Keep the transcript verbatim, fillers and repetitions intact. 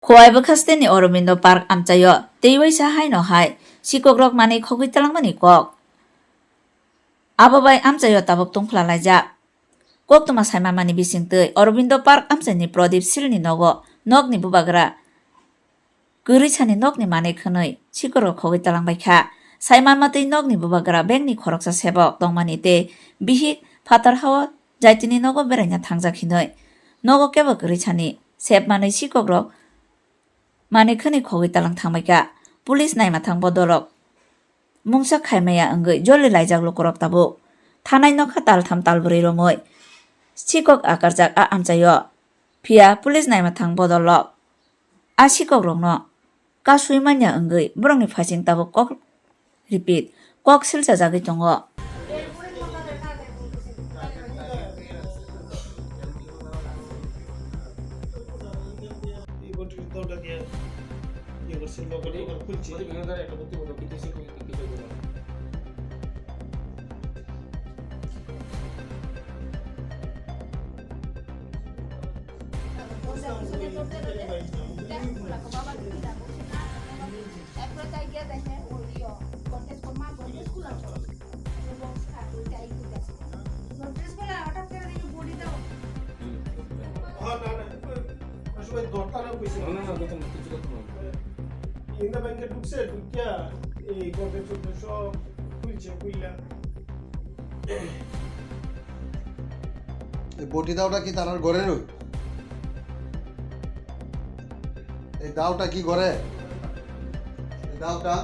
Khowai bwkhasteni Aurobindo Park amchaio tei waisa haino hai sikokrok manwi khogwi talangmani kok. Abo bai amchaio tabuk tongphla laijak. Koktwma saimanmani bisingtwi Aurobindo Park amchaini Pradip Silni nogo nokni bubagra kwrwisani nokni manwi khwnwi sikokrok khogwi talangbaikha. Saimanmatwi nokni bubagra bengni khoroksa sebok tongmani tei bihik phatar hao jaitini nogo beraina thangjak hinwi nogo kebo kwrwisani sep manwi sikokrok manwi khwnwi khogwi talang thangbaikha. Police naimathang bodolrok mungsa khaimaya wngwi joli laijak lukurok tabuk. Thanai nokha taltham talbrwi romwi sikok akarjak a amchaio. Phiya police naimathang bodolrok a sikokrokno kasui manya wngwi borokni phaising tabuk kok repeat kok silchajagwi tongo. এই বটি দাওটা কি তারার ঘরে রই? এই দাওটা কি ঘরে? এই দাওটা?